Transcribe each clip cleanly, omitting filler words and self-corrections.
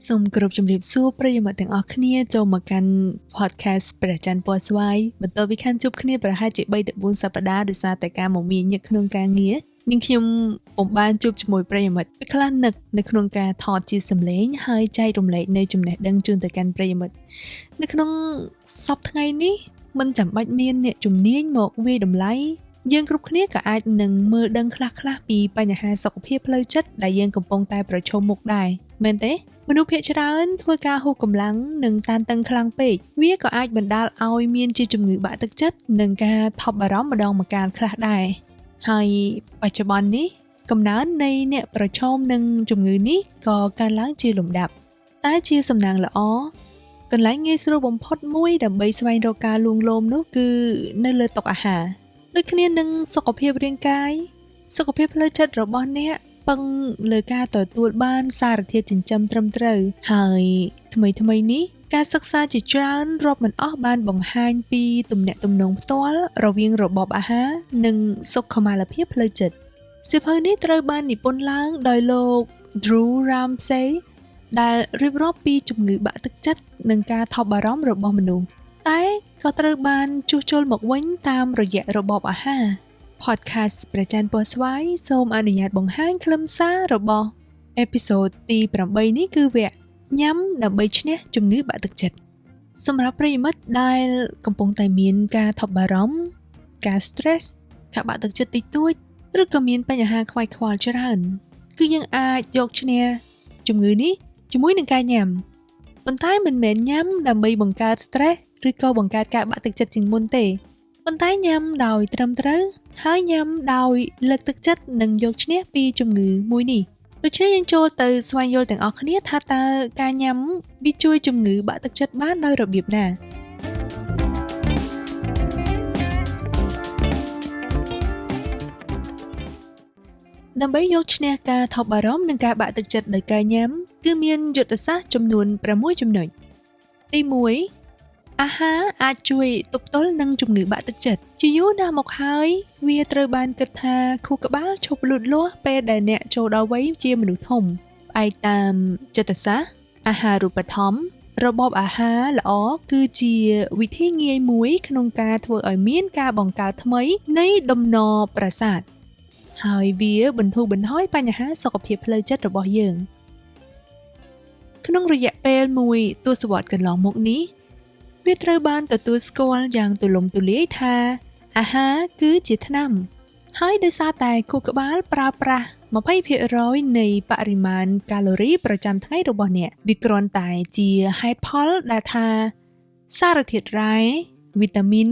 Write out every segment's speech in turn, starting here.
សូមគោរពជំរាបសួរប្រិយមិត្តទាំងអស់គ្នាចូលមកកាន់ podcast ព្រះច័ន្ទពណ៌ស្វាយបន្ទាប់ពីខានជួបគ្នាប្រហែលជា3ទៅ4សប្តាហ៍ដោយសារតែការមមាញឹកក្នុងការងារនាងខ្ញុំពុំបានជួបជាមួយប្រិយមិត្តពេលខ្លះនឹកនៅក្នុងការថតជាសំឡេងហើយចែករំលែកនៅចំណេះដឹងជូនទៅកាន់ប្រិយមិត្តនៅក្នុងសប្តាហ៍ថ្ងៃនេះមិនចាំបាច់មានអ្នកជំនាញមកវាយតម្លៃយើងគ្រប់គ្នាក៏អាចនឹងមើលដឹងខ្លះៗពីបញ្ហាសុខភាពផ្លូវចិត្តដែលយើងកំពុងតែប្រឈមមុខដែរមែនទេមនុស្សភាគច្រើនធ្វើការហួសកម្លាំងនិងតានតឹងខ្លាំងពេកវាក៏អាចបណ្ដាលឲ្យមានជាជំងឺបាក់ទឹកចិត្តនិងការថប់បារម្ភម្ដងម្កាលខ្លះដែរហើយបច្ចុប្បន្ននេះកំណើននៃអ្នកប្រឈមនឹងជំងឺនេះក៏កើនឡើងជាលំដាប់តែជាសំណាងល្អកន្លែងងាយស្រួលបំផុតមួយដើម្បីស្វែងរកការលួងលោមនោះគឺនៅលើតុអាហារដូចគ្នានឹងសុខភាពរាងកាយសុខភាពផ្លូវចិត្តរបស់អ្នកពឹងលើការទទួលបានសារធាតុចិញ្ចឹមត្រឹមត្រូវហើយថ្មីៗនេះការសិក្សាជាច្រើនរាប់មិនអស់បានបង្ហាញពីទំនាក់ទំនងផ្ទាល់រវាងរបបអាហារនិងសុខុមាលភាពផ្លូវចិត្តសៀវភៅនេះត្រូវបាននិពន្ធឡើងដោយលោក Drew Ramsey ដែលរៀបរាប់ពីជំងឺបាក់ទឹកចិត្តនិងការថប់បារម្ភរបស់មនុស្សតែក៏ត្រូវបានជួសជុលមកវិញតាមរយៈរបបអាហារ podcast ព្រះច័ន្ទពណ៌ស្វាយសូមអនុញ្ញាតបង្ហាញខ្លឹមសាររបស់ episode ទី8នេះគឺវគ្គញ៉ាំដើម្បីឈ្នះជំងឺបាក់ទឹកចិត្តសម្រាប់ប្រិយមិត្តដែលកំពុងតែមានការថប់បារម្ភការ stress ការបាក់ទឹកចិត្តតិចតួចឬក៏មានបញ្ហាខ្វាយខ្វល់ច្រើនគឺយើងអាចយកឈ្នះជំងឺនេះជាមួយនឹងការញ៉ាំប៉ុន្តែមិនមែនញ៉ាំដើម្បីបង្កើត stress ឬក៏បង្កើតការបាក់ទឹកចិត្តជាងមុនទេប៉ុន្តែញ៉ាំដោយត្រឹមត្រូវហើយញ៉ាំដោយលើកទឹកចិត្តនិងយកឈ្នះពីជំងឺមួយនេះដូច្នេះយើងចូលទៅស្វែងយល់ទាំងអស់គ្នាថាតើការញ៉ាំវាជួយជំងឺបាក់ទឹកចិត្តបានដោយរបៀបណាដើម្បីយកឈ្នះការថប់បារម្ភនិងការបាក់ទឹកចិត្តដោយការញ៉ាំគឺមានយុទ្ធសាស្ត្រចំនួន6ចំណុចទី1អាហារអាចជួយទប់ទល់នឹងជំងឺបាក់ទឹកចិត្តជាយូរណាស់មកហើយវាត្រូវបានគិតថាខួរក្បាលឈប់លូតលាស់ពេលដែលអ្នកចូលដល់វ័យជាមនុស្សធំផ្អែកតាមចិត្តសាស្ត្រអាហារូបត្ថម្ភរបបអាហារល្អគឺជាវិធីងាយមួយក្នុងការធ្វើឲ្យមានការបង្កើតថ្មីនៃដំណប្រសាទហើយវាបន្ធូរបន្ថយបញ្ហាសុខភាពផ្លូវចិត្តរបស់យើងក្នុងរយៈពេលមួយទសវត្សរ៍កន្លងមកនេះវាត្រូវបានទទួលស្គាល់យ៉ាងទូលំទូលាយថាអាហារគឺជាថ្នាំហើយដោយសារតែខួរក្បាលប្រើប្រាស់ 20% នៃបរិមាណកាឡូរីប្រចាំថ្ងៃរបស់អ្នកវាគ្រាន់តែជាហេតុផលដែលថាសារធាតុរ៉ែវីតាមីន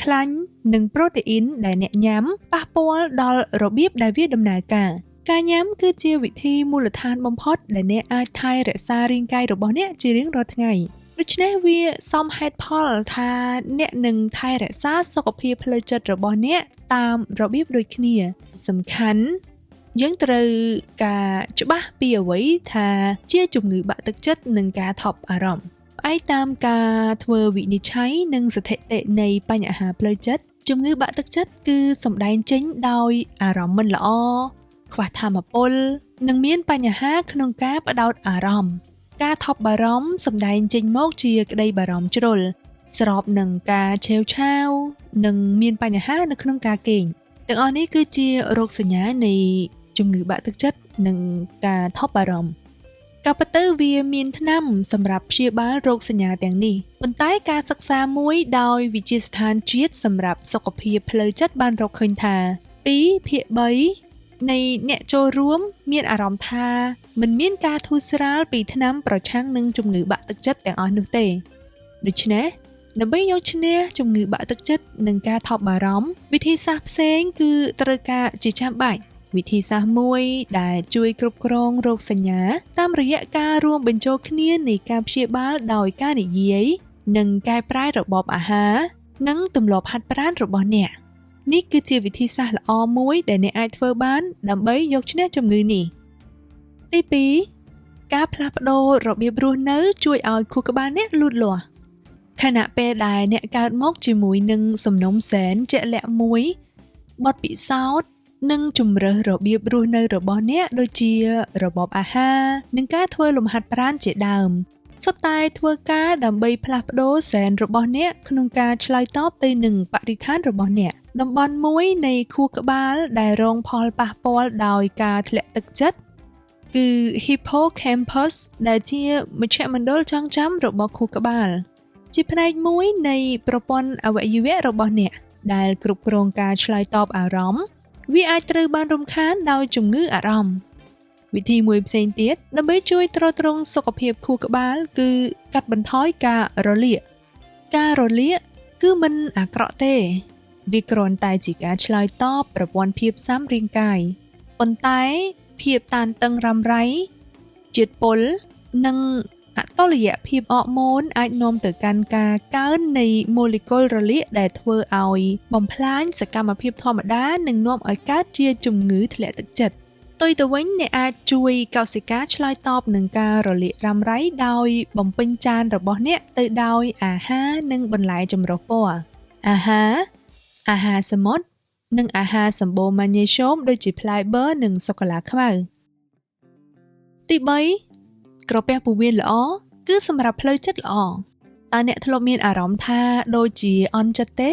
ខ្លាញ់និងប្រូតេអ៊ីនដែលអ្នកញ៉ាំប៉ះពាល់ដល់របៀបដែលវាដំណើរការការញ៉ាំគឺជាវិធីមូលដ្ឋានបំផុតដែលអ្នកអាចថែរក្សារាងកាយរបស់អ្នកជារៀងរាល់ថ្ងៃដូច្នេះវាសមហេតុផលថាអ្នកនឹងថែរក្សាសុខភាពផ្លូវចិត្តរបស់អ្នកតាមរបៀបដូចគ្នាសំខាន់យើងត្រូវការច្បាស់ពីអ្វីថាជាជំងឺបាក់ទឹកចិត្តនិងការថប់អារម្មណ៍ផ្អែកតាមការធ្វើវិនិច្ឆ័យនិងស្ថិតិនៃបញ្ហាផ្លូវចិត្តជំងឺបាក់ទឹកចិត្តគឺសម្ដែងចេញដោយអារម្មណ៍មិនល្អខ្វះថាមពលនិងមានបញ្ហាក្នុងការផ្ដោតអារម្មណ៍ការថប់បារម្ភសម្ដែងចេញមកជាក្តីបារម្ភជ្រុលស្របនឹងការឆេវឆាវនិងមានបញ្ហានៅក្នុងការគេងទាំងអស់នេះគឺជារោគសញ្ញានៃជំងឺបាក់ទឹកចិត្តនិងការថប់បារម្ភការពិតទៅវាមានថ្នាំសម្រាប់ព្យាបាលរោគសញ្ញាទាំងនេះប៉ុន្តែការសិក្សាមួយដោយវិទ្យាស្ថានជាតិសម្រាប់សុខភាពផ្លូវចិត្តបានរកឃើញថា 2/3 នៃអ្នកចូលរួមមានអារម្មណ៍ថាមិនមានការធូរស្រាលពីថ្នាំប្រឆាំងនឹងជំងឺបាក់ទឹកចិត្តទាំងអស់នោះទេដូច្នេះដើម្បីយកឈ្នះជំងឺបាក់ទឹកចិត្តនិងការថប់បារម្ភវិធីសាស្ត្រផ្សេងគឺត្រូវការជាចាំបាច់វិធីសាស្ត្រមួយដែលជួយគ្រប់គ្រងរោគសញ្ញាតាមរយៈការរួមបញ្ចូលគ្នានៃការព្យាបាលដោយការនិយាយនិងកែប្រែរបបអាហារនិងទម្លាប់ហាត់ប្រាណរបស់អ្នកនេះគឺជាវិធីសាស្ត្រល្អមួយដែលអ្នកអាចធ្វើបានដើម្បីយកឈ្នះជំងឺនេះទី2ការផ្លាស់ប្ដូររបៀបរស់នៅជួយឲ្យខួរក្បាលអ្នកលូតលាស់ខណៈពេលដែលអ្នកកើតមកជាមួយនឹងសំណុំសែនជាក់លាក់មួយបទពិសោធន៍ និងជម្រើសរបៀបរស់នៅរបស់អ្នកដូចជារបបអាហារនិងការធ្វើលំហាត់ប្រាណជាដើមសុទ្ធតែធ្វើការដើម្បីផ្លាស់ប្ដូរសែនរបស់អ្នកក្នុងការឆ្លើយតបទៅនឹងបរិស្ថានរបស់អ្នកតំបន់មួយនៃខួរក្បាលដែលរងផលប៉ះពាល់ដោយការធ្លាក់ទឹកចិត្តគឺ Hippocampus ដែលជាមជ្ឈមណ្ឌលចងចាំរបស់ខួរក្បាលជាផ្នែកមួយនៃប្រព័ន្ធអវយវៈរបស់អ្នកដែលគ្រប់គ្រងការឆ្លើយតបអារម្មណ៍វាអាចត្រូវបានរំខានដោយជំងឺអារម្មណ៍វិធីមួយផ្សេងទៀតដើម្បីជួយទ្រទ្រង់សុខភាពខួរក្បាលគឺកាត់បន្ថយការរលាកការរលាកគឺមិនអាក្រក់ទេវាគ្រាន់តែជាការឆ្លើយតបប្រព័ន្ធភាពស៊ាំរាងកាយប៉ុន្តែភាពតានតឹងរ៉ាំរ៉ៃជាតិពុលនិងអតុល្យភាពអរម៉ូនអាចនាំទៅកាន់ការកើននៃម៉ូលេគុលរលាកដែលធ្វើឲ្យបំផ្លាញសកម្មភាពធម្មតានិងនាំឲ្យកើតជាជំងឺធ្លាក់ទឹកចិត្តផ្ទុយទៅវិញអ្នកអាចជួយកោសិកាឆ្លើយតបនឹងការរលាករ៉ាំរ៉ៃដោយបំពេញចានរបស់អ្នកទៅដោយអាហារនិងបន្លែចម្រុះពណ៌អាហារសមុទ្រនិងអាហារសម្បូរម៉ាញ៉េស្យូមដូចជាផ្លែបឺនិងសូកូឡាខ្មៅទី3ក្រពះពោះវៀនល្អគឺសម្រាប់ផ្លូវចិត្តល្អតើអ្នកធ្លាប់មានអារម្មណ៍ថាដូចជាអន់ចិត្តទេ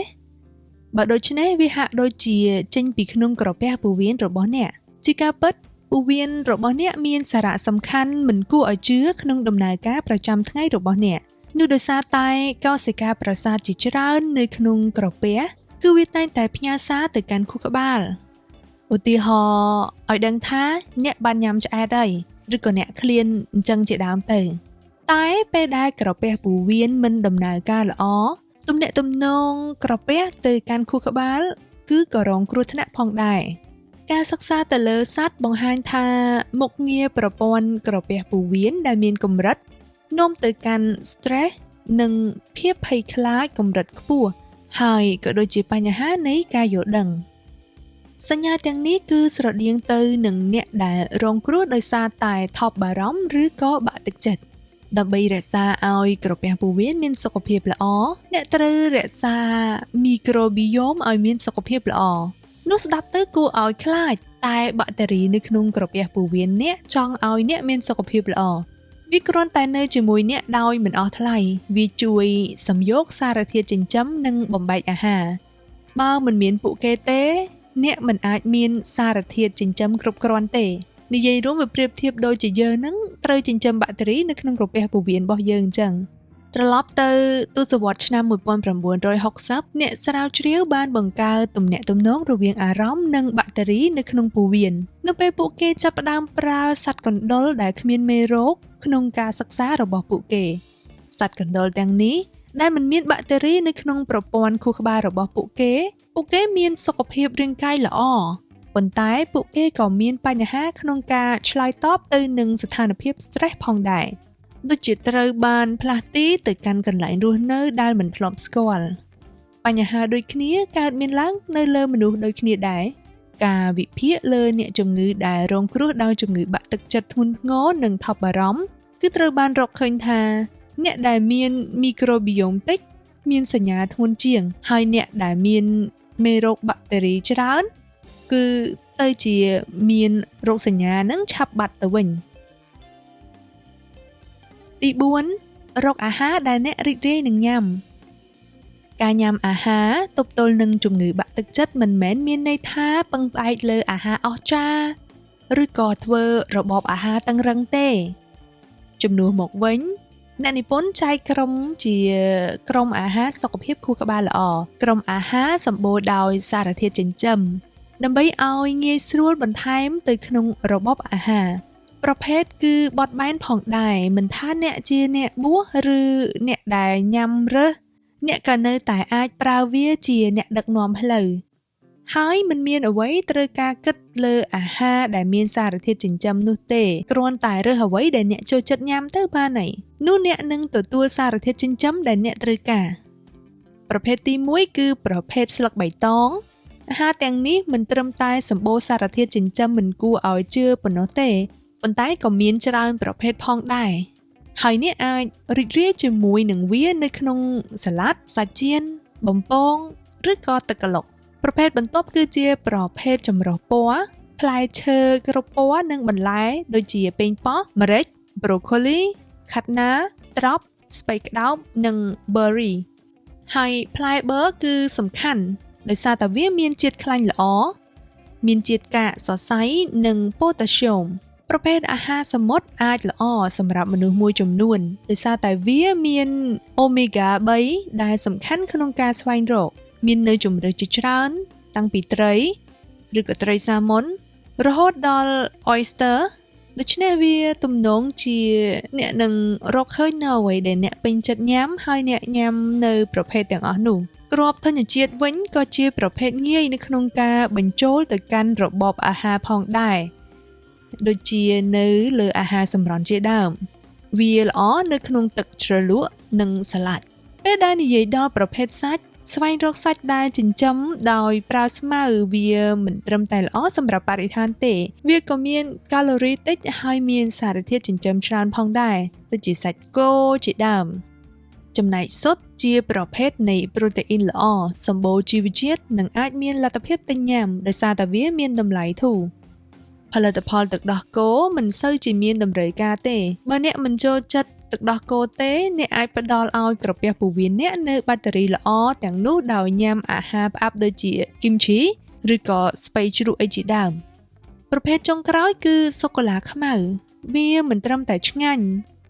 បើដូច្នេះវាហាក់ដូចជាចេញពីក្នុងក្រពះពោះវៀនរបស់អ្នកជាការពិតពោះវៀនរបស់អ្នកមានសារៈសំខាន់មិនគួរឲ្យជឿក្នុងដំណើរការប្រចាំថ្ងៃរបស់អ្នកនោះដោយសារតែកោសិកាប្រសាទជាច្រើននៅក្នុងក្រពះគឺវាតែងតែផ្ញើសារទៅកាន់ខួរក្បាលឧទាហរណ៍ឲ្យដឹងថាអ្នកបានញ៉ាំឆ្អែតហើយឬក៏អ្នកឃ្លានអញ្ចឹងជាដើមទៅតែពេលដែលក្រពះពោះវៀនមិនដំណើរការល្អទំនាក់ទំនងក្រពះទៅកាន់ខួរក្បាលគឺក៏រងគ្រោះថ្នាក់ផងដែរការសិក្សាទៅលើសត្វបង្ហាញថាមុខងារប្រព័ន្ធក្រពះពោះវៀនដែលមានកម្រិតនាំទៅកាន់ stress និងភាពភ័យខ្លាចកម្រិតខ្ពស់ហើយក៏ដូចជាបញ្ហានៃការយល់ដឹងសញ្ញាទាំងនេះគឺស្រដៀងទៅនឹងអ្នកដែលរងគ្រោះដោយសារតែថប់បារម្ភឬក៏បាក់ទឹកចិត្តដើម្បីរក្សាឲ្យក្រពះពោះវៀនមានសុខភាពល្អអ្នកត្រូវរក្សាមីក្រូប៊ីយ៉ូមឲ្យមានសុខភាពល្អនោះស្ដាប់ទៅគួរឲ្យខ្លាចតែបាក់តេរីនៅក្នុងក្រពះពោះវៀនអ្នកចង់ឲ្យអ្នកមានសុខភាពល្អវាគ្រាន់តែនៅជាមួយអ្នកដោយមិនអស់ថ្លៃវាជួយសំយោគសារធាតុចិញ្ចឹមនិងបំបែកអាហារបើមិនមានពួកគេទេអ្នកមិនអាចមានសារធាតុចិញ្ចឹមគ្រប់គ្រាន់ទេនិយាយរួមវាប្រៀបធៀបដូចជាយើងនឹងត្រូវចិញ្ចឹមបាក់តេរីនៅក្នុងក្រពះពោះវៀនរបស់យើងអញ្ចឹងត្រឡប់ទៅទសវត្សរ៍ឆ្នាំ1960អ្នកស្រាវជ្រាវបានបង្កើតទំនាក់ទំនងរវាងអារម្មណ៍និងបាក់តេរីនៅក្នុងពោះវៀននៅពេលពួកគេចាប់ផ្ដើមប្រើសត្វកណ្ដុរដែលគ្មានមេរោគក្នុងការសិក្សារបស់ពួកគេសត្វកណ្ដុរទាំងនេះដែលមិនមានបាក់តេរីនៅក្នុងប្រព័ន្ធខួរក្បាលរបស់ពួកគេមានសុខភាពរាងកាយល្អប៉ុន្តែពួកគេក៏មានបញ្ហាក្នុងការឆ្លើយតបទៅនឹងស្ថានភាព stress ផងដែរដូចជាត្រូវបានផ្លាស់ទីទៅកាន់កន្លែងរស់នៅដែលមិនធ្លាប់ស្គាល់បញ្ហាដូចគ្នាកើតមានឡើងនៅលើមនុស្សដូចគ្នាដែរការវិភាគលើអ្នកជំងឺដែលរងគ្រោះដោយជំងឺបាក់ទឹកចិត្តធ្ងន់ធ្ងរនិងថប់បារម្ភគឺត្រូវបានរកឃើញថាអ្នកដែលមានមីក្រូប៊ីយ៉ូមតិចមានសញ្ញាធ្ងន់ជាងហើយអ្នកដែលមានមេរោគបាក់តេរីច្រើនគឺទៅជាមានរោគសញ្ញានឹងឆាប់បាត់ទៅវិញទី4រកអាហារដែលអ្នករីករាយនឹងញ៉ាំការញ៉ាំអាហារទប់ទល់នឹងជំងឺបាក់ទឹកចិត្តមិនមែនមានន័យថាពឹងផ្អែកលើអាហារអស្ចារ្យឬក៏ធ្វើរបបអាហារតឹងរឹងទេជំនួសមកវិញអ្នកនិពន្ធចែកក្រុមជាក្រុមអាហារសុខភាពខួរក្បាលល្អក្រុមអាហារសម្បូរដោយសារធាតុចិញ្ចឹមដើម្បីឲ្យងាយស្រួលបន្ថែមទៅក្នុងរបបអាហារប្រភេទគឺបត់បែនផងដែរមិនថាអ្នកជាអ្នកបួសឬអ្នកដែលញ៉ាំរើសអ្នកក៏នៅតែអាចប្រើវាជាអ្នកដឹកនាំផ្លូវហើយមិនមានអ្វីត្រូវការគិតលើអាហារដែលមានសារធាតុចិញ្ចឹមនោះទេគ្រាន់តែរើសអ្វីដែលអ្នកចូលចិត្តញ៉ាំទៅបានហើយនោះអ្នកនឹងទទួលសារធាតុចិញ្ចឹមដែលអ្នកត្រូវការប្រភេទទី1គឺប្រភេទស្លឹកបៃតងអាហារទាំងនេះមិនត្រឹមតែសម្បូរសារធាតុចិញ្ចឹមមិនគួរឲ្យជឿប៉ុណ្ណោះទេប៉ុន្តែក៏មានច្រើនប្រភេទផងដែរហើយអ្នកអាចរីករាយជាមួយនឹងវានៅក្នុងសាឡាត់សាច់ចៀនបំពងឬក៏ទឹកក្រឡុក ប្រភេទបន្ទាប់គឺជាប្រភេទចម្រុះពណ៌ផ្លែឈើគ្រប់ពណ៌និងបន្លែដូចជាប៉េងប៉ោះម្រេច ប្រូកូលី ខាត់ណា ត្រប់ ស្ពៃក្តោបនិង ប៊ឺរី ហើយផ្លែប៊ឺគឺសំខាន់ដោយសារតែវាមានជាតិខ្លាញ់ល្អមានជាតិកាកសរសៃនិងប៉ូតាស្យូមប្រភេទអាហារសមុទ្រអាចល្អសម្រាប់មនុស្សមួយចំនួនដោយសារតែវាមានអូមេហ្គា3ដែលសំខាន់ក្នុងការស្វែងរកមាននៅជម្រើសជាច្រើនតាំងពីត្រីឬក៏ត្រីសាម៉ុនរហូតដល់ oyster ដូច្នេះវាទំនងជាអ្នកនឹងរកឃើញនៅអ្វីដែលអ្នកពេញចិត្តញ៉ាំហើយអ្នកញ៉ាំនៅប្រភេទទាំងអស់នោះគ្រាប់ធញ្ញជាតិវិញក៏ជាប្រភេទងាយនៅក្នុងការបញ្ចូលទៅកាន់របបអាហារផងដែរដូចជានៅលើអាហារសម្រន់ជាដើមវាល្អនៅក្នុងទឹកជ្រលក់និងសាឡាត់ពេលដែលនិយាយដល់ប្រភេទសាច់ស្វែងរកសាច់ដែលចិញ្ចឹមដោយប្រើស្មៅវាមិនត្រឹមតែល្អសម្រាប់បរិស្ថានទេវាក៏មានកាឡូរីតិចហើយមានសារធាតុចិញ្ចឹមច្រើនផងដែរដូចជាសាច់គោជាដើមចំណែកស៊ុតជាប្រភេទនៃប្រូតេអ៊ីនល្អសម្បូរជីវជាតិនិងអាចមានលទ្ធភាពទិញញ៉ាំដោយសារតែវាមានតម្លៃធូរផលិតផលទឹកដោះគោមិនសូវជាមានតម្រូវការទេបើអ្នកមិនចូលចិត្តទឹកដោះគោទេអ្នកអាចផ្ដល់ឲ្យក្រពះពោះវៀនអ្នកនៅបាក់តេរីល្អទាំងនោះដោយញ៉ាំអាហារផ្អាប់ដូចជាគីមឈីឬក៏ស្ពៃជ្រូកអីជាដើមប្រភេទចុងក្រោយគឺសូកូឡាខ្មៅវាមិនត្រឹមតែឆ្ងាញ់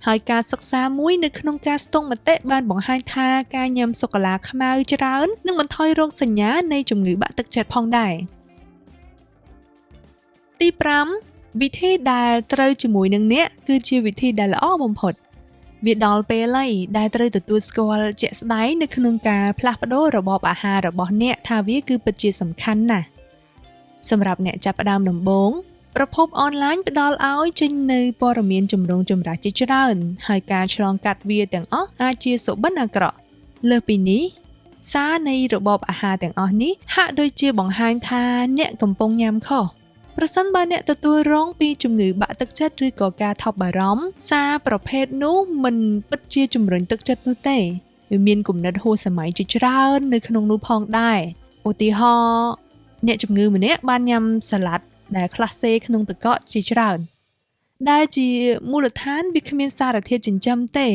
ហើយការសិក្សាមួយនៅក្នុងការស្ទង់មតិបានបង្ហាញថាការញ៉ាំសូកូឡាខ្មៅច្រើននឹងបន្ថយរោគសញ្ញានៃជំងឺបាក់ទឹកចិត្តផងដែរទី5វិធីដែលត្រូវជាមួយនឹងអ្នកគឺជាវិធីដែលល្អបំផុតវាដល់ពេលហើយដែលត្រូវទទួលស្គាល់ជាក់ស្ដែងនៅក្នុងការផ្លាស់ប្ដូររបបអាហាររបស់អ្នកថាវាគឺពិតជាសំខាន់ណាស់សម្រាប់អ្នកចាប់ផ្ដើមដំបូងប្រភពអនឡាញផ្ដល់ឲ្យចេញនៅព័ត៌មានចម្រូងចម្រាសជាច្រើនហើយការឆ្លងកាត់វាទាំងអស់អាចជាសុបិនអាក្រក់លើសពីនេះសារនៃរបបអាហារទាំងអស់នេះហាក់ដូចជាបង្ហាញថាអ្នកកំពុងញ៉ាំខុសប្រសិនបើអ្នកទទួលរងពីជំងឺបាក់ទឹកចិត្តឬក៏ការថប់បារម្ភសារប្រភេទនោះមិនពិតជាជំរុញទឹកចិត្តនោះទេវាមានគំនិតហួសសម័យជាច្រើននៅក្នុងនោះផងដែរឧទាហរណ៍អ្នកជំងឺម្នាក់បានញ៉ាំសាឡាត់ដែលក្លាស់សេក្នុងទឹកកកជាច្រើនដែលជាមូលដ្ឋានវាគ្មានសារធាតុចិញ្ចឹមទេ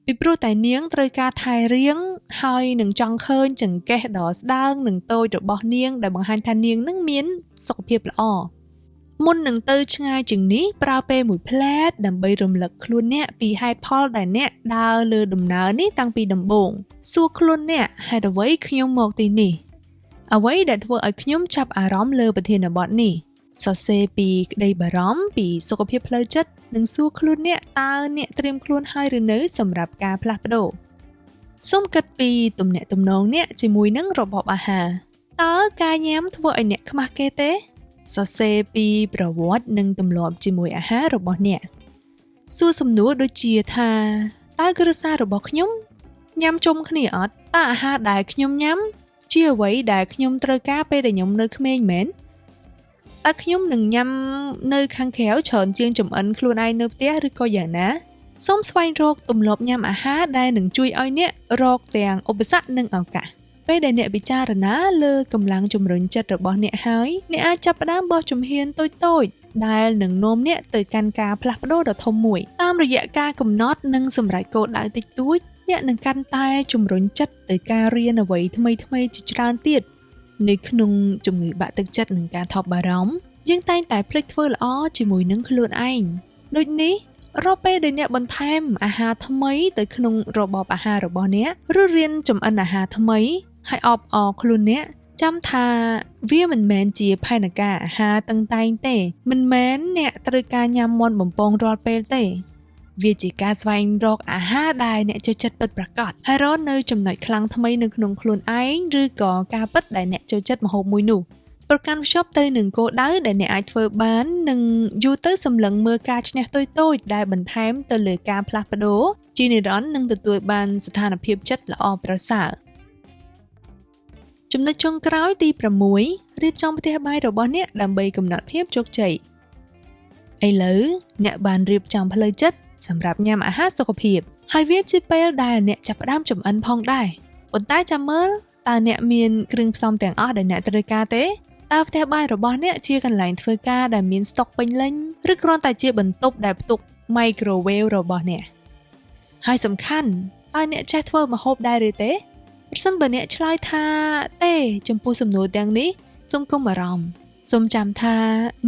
ពីព្រោះតែនាងត្រូវការថែរាងហើយនឹងចង់ឃើញចង្កេះដ៏ស្ដើងនិងតូចរបស់នាងដែលបង្ហាញថានាងនឹងមានសុខភាពល្អមុននឹងទៅឆ្ងាយជាងនេះប្រើពេលមួយភ្លែតដើម្បីរំលឹកខ្លួនអ្នកពីហេតុផលដែលអ្នកដើរលើដំណើរនេះតាំងពីដំបូងសួរខ្លួនអ្នកហេតុអ្វីខ្ញុំមកទីនេះអ្វីដែលធ្វើឲ្យខ្ញុំចាប់អារម្មណ៍លើប្រធានបទនេះសរសេរពីក្តីបារម្ភពីសុខភាពផ្លូវចិត្តនិងសួរខ្លួនអ្នកតើអ្នកត្រៀមខ្លួនហើយឬនៅសម្រាប់ការផ្លាស់ប្ដូរសូមគិតពីទំនាក់ទំនងអ្នកជាមួយនឹងរបបអាហារតើការញ៉ាំធ្វើឲ្យអ្នកខ្មាស់គេទេសរសេរពីប្រវត្តិនិងទម្លាប់ជាមួយអាហាររបស់អ្នកសួរសំណួរដូចជាថាតើគ្រួសាររបស់ខ្ញុំញ៉ាំជុំគ្នាអត់តើអាហារដែលខ្ញុំញ៉ាំជាអ្វីដែលខ្ញុំត្រូវការពេលដែលខ្ញុំនៅក្មេងមែនតើខ្ញុំនឹងញ៉ាំនៅខាងក្រៅច្រើនជាងចម្អិនខ្លួនឯងនៅផ្ទះឬក៏យ៉ាងណាសូមស្វែងរកទម្លាប់ញ៉ាំអាហារដែលនឹងជួយឲ្យអ្នករកទាំងឧបសគ្គនិងឱកាសពេលដែលអ្នកពិចារណាលើកម្លាំងជំរុញចិត្តរបស់អ្នកហើយអ្នកអាចចាប់ផ្ដើមបោះជំហានតូចៗដែលនឹងនាំអ្នកទៅកាន់ការផ្លាស់ប្ដូរដ៏ធំមួយតាមរយៈការកំណត់និងសម្រេចគោលដៅតិចតួចអ្នកនឹងកាន់តែជំរុញចិត្តទៅការរៀនអ្វីថ្មីៗជាច្រើនទៀតនៅក្នុងជំងឺបាក់ទឹកចិត្តនិងការថប់បារម្ភយើងតែងតែភ្លេចធ្វើល្អជាមួយនឹងខ្លួនឯងដូចនេះរាល់ពេលដែលអ្នកបន្ថែមអាហារថ្មីទៅក្នុងរបបអាហាររបស់អ្នកឬរៀនចម្អិនអាហារថ្មីហើយអបអរខ្លួនអ្នកចាំថាវាមិនមែនជាផែនការអាហារតឹងតែងទេមិនមែនអ្នកត្រូវការញ៉ាំមាន់បំពងរាល់ពេលទេវាជាការស្វែងរកអាហារដែលអ្នកចូលចិត្តពិតប្រាកដហើយរកនៅចំណុចខ្លាំងថ្មីនៅក្នុងខ្លួនឯងឬក៏ការពិតដែលអ្នកចូលចិត្តម្ហូបមួយនោះប្រកាន់ភ្ជាប់ទៅនឹងគោលដៅដែលអ្នកអាចធ្វើបាននិងយូរទៅសម្លឹងមើលការឈ្នះតូចៗដែលបន្ថែមទៅលើការផ្លាស់ប្ដូរជានិរន្តរ៍នឹងទទួលបានស្ថានភាពចិត្តល្អប្រសើរចំណុចចុងក្រោយទី6រៀបចំផ្ទះបាយរបស់អ្នកដើម្បីកំណត់ភាពជោគជ័យឥឡូវអ្នកបានរៀបចំផ្លូវចិត្តសម្រាប់ញ៉ាំអាហារសុខភាពហើយវាជាពេលដែលអ្នកចាប់ផ្ដើមចម្អិនផងដែរប៉ុន្តែចាំមើល តើអ្នកមានគ្រឿងផ្សំទាំងអស់ដែលអ្នកត្រូវការទេតើផ្ទះបាយរបស់អ្នកជាកន្លែងធ្វើការដែលមានស្តុកពេញលេញឬគ្រាន់តែជាបន្ទប់ដែលផ្ទុក microwave របស់អ្នកហើយសំខាន់តើអ្នកចេះធ្វើម្ហូបដែរឬទេប្រសិនបើអ្នកឆ្លើយថាទេចំពោះសំណួរទាំងនេះសូមកុំបារម្ភសូមចាំថា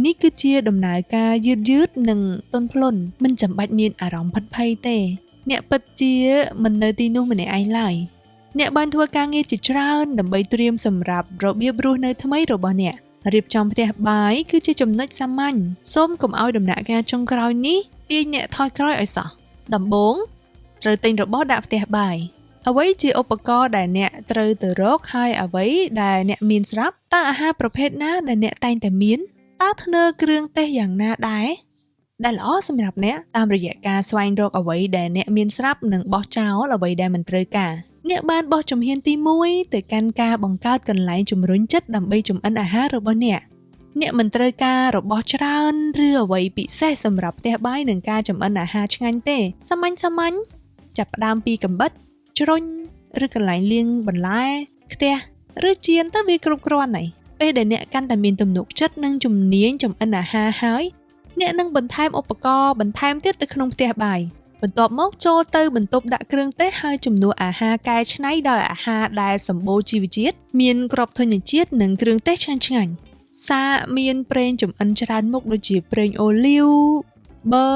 នេះគឺជាដំណើរការយឺតៗនិងទន់ភ្លន់មិនចាំបាច់មានអារម្មណ៍ភិតភ័យទេអ្នកពិតជាមិននៅទីនោះម្នាក់ឯងឡើយអ្នកបានធ្វើការងារជាច្រើនដើម្បីត្រៀមសម្រាប់របៀបរស់នៅថ្មីរបស់អ្នករៀបចំផ្ទះបាយគឺជាចំណុចសាមញ្ញសូមកុំឲ្យដំណាក់កាលចុងក្រោយនេះទាញអ្នកថយក្រោយឲ្យសោះដំបូងត្រូវទិញរបស់ដាក់ផ្ទះបាយអ្វីជាឧបករណ៍ដែលអ្នកត្រូវទៅរកហើយអ្វីដែលអ្នកមានស្រាប់តើអាហារប្រភេទណាដែលអ្នកតែងតែមានតើធ្នើគ្រឿងទេសយ៉ាងណាដែរដែលល្អសម្រាប់អ្នកតាមរយៈការស្វែងរកអ្វីដែលអ្នកមានស្រាប់និងបោះចោលអ្វីដែលមិនត្រូវការអ្នកបានបោះជំហានទី1ទៅកាន់ការបង្កើតកន្លែងជំរុញចិត្តដើម្បីចម្អិនអាហាររបស់អ្នកអ្នកមិនត្រូវការរបស់ច្រើនឬអ្វីពិសេសសម្រាប់ផ្ទះបាយនិងការចម្អិនអាហារឆ្ងាញ់ទេសាមញ្ញៗចាប់ផ្ដើមពីកាំបិតជ្រុញឬកន្លែងលាងបន្លែខ្ទះឬចៀនទៅវាគ្រប់គ្រាន់ហើយពេលដែលអ្នកកាន់តែមានទំនុកចិត្តនិងជំនាញចម្អិនអាហារហើយអ្នកនឹងបន្ថែមឧបករណ៍បន្ថែមទៀតទៅក្នុងផ្ទះបាយបន្ទាប់មកចូលទៅបន្ទប់ដាក់គ្រឿងទេសហើយជំនួសអាហារកែច្នៃដោយអាហារដែលសម្បូរជីវជាតិមានគ្រាប់ធញ្ញជាតិនិងគ្រឿងទេសឆ្ងាញ់ៗសាកមានប្រេងចម្អិនច្រើនមុខដូចជាប្រេងអូលីវប៊ឺ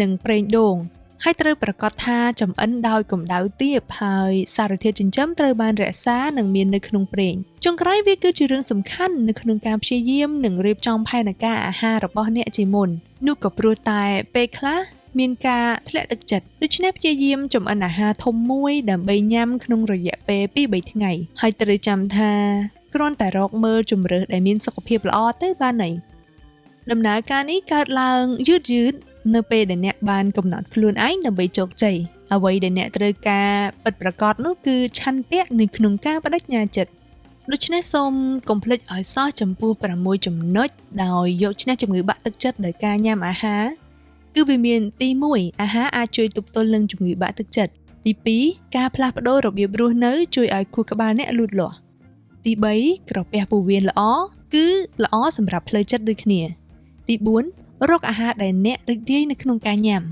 និងប្រេងដូងហើយត្រូវប្រាកដថាចម្អិនដោយកម្ដៅទាបហើយសារធាតុចិញ្ចឹមត្រូវបានរក្សានិងមាននៅក្នុងប្រេងចុងក្រោយវាគឺជារឿងសំខាន់នៅក្នុងការព្យាយាមនិងរៀបចំផែនការអាហាររបស់អ្នកជាមុននោះក៏ព្រោះតែពេលខ្លះមានការធ្លាក់ទឹកចិត្តដូច្នេះព្យាយាមចម្អិនអាហារធំមួយដើម្បីញ៉ាំក្នុងរយៈពេល 2-3 ថ្ងៃហើយត្រូវចាំថាគ្រាន់តែរកមើលជម្រើសដែលមានសុខភាពល្អទៅបានហើយដំណើរការនេះកើតឡើងយឺតៗនៅពេលដែលអ្នកបានកំណត់ខ្លួនឯងដើម្បីជោគជ័យអ្វីដែលអ្នកត្រូវការពិតប្រាកដនោះគឺឆន្ទៈនៅក្នុងការបដិញ្ញាចិត្តដូច្នេះសូមកុំភ្លេចឲ្យសោះចំពោះ6ចំណុចដោយយកឈ្នះជំងឺបាក់ទឹកចិត្តដោយការញ៉ាំអាហារគឺវាមានទី1អាហារអាចជួយទប់ទល់នឹងជំងឺបាក់ទឹកចិត្តទី2ការផ្លាស់ប្ដូររបៀបរស់នៅជួយឲ្យខួរក្បាលអ្នកលូតលាស់ទី3ក្រពះពោះវៀនល្អគឺល្អសម្រាប់ផ្លូវចិត្តដូចគ្នាទី4រកអាហារដែលអ្នករីករាយនៅក្នុងការញ៉ាំ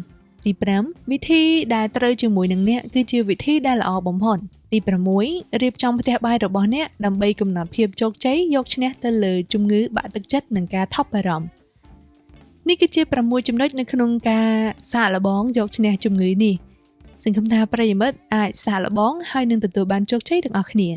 ទី5វិធីដែលត្រូវជាមួយនឹងអ្នកគឺជាវិធីដែលល្អបំផុតទី6រៀបចំផ្ទះបាយរបស់អ្នកដើម្បីកំណត់ភាពជោគជ័យយកឈ្នះទៅលើជំងឺបាក់ទឹកចិត្តនិងការថប់បារម្ភនេះគឺជា6ចំណុចនៅក្នុងការសាកល្បងយកឈ្នះជំងឺនេះសង្ឃឹមថាប្រិយមិត្តអាចសាកល្បងហើយនឹងទទួលបានជោគជ័យទាំងអស់គ្នា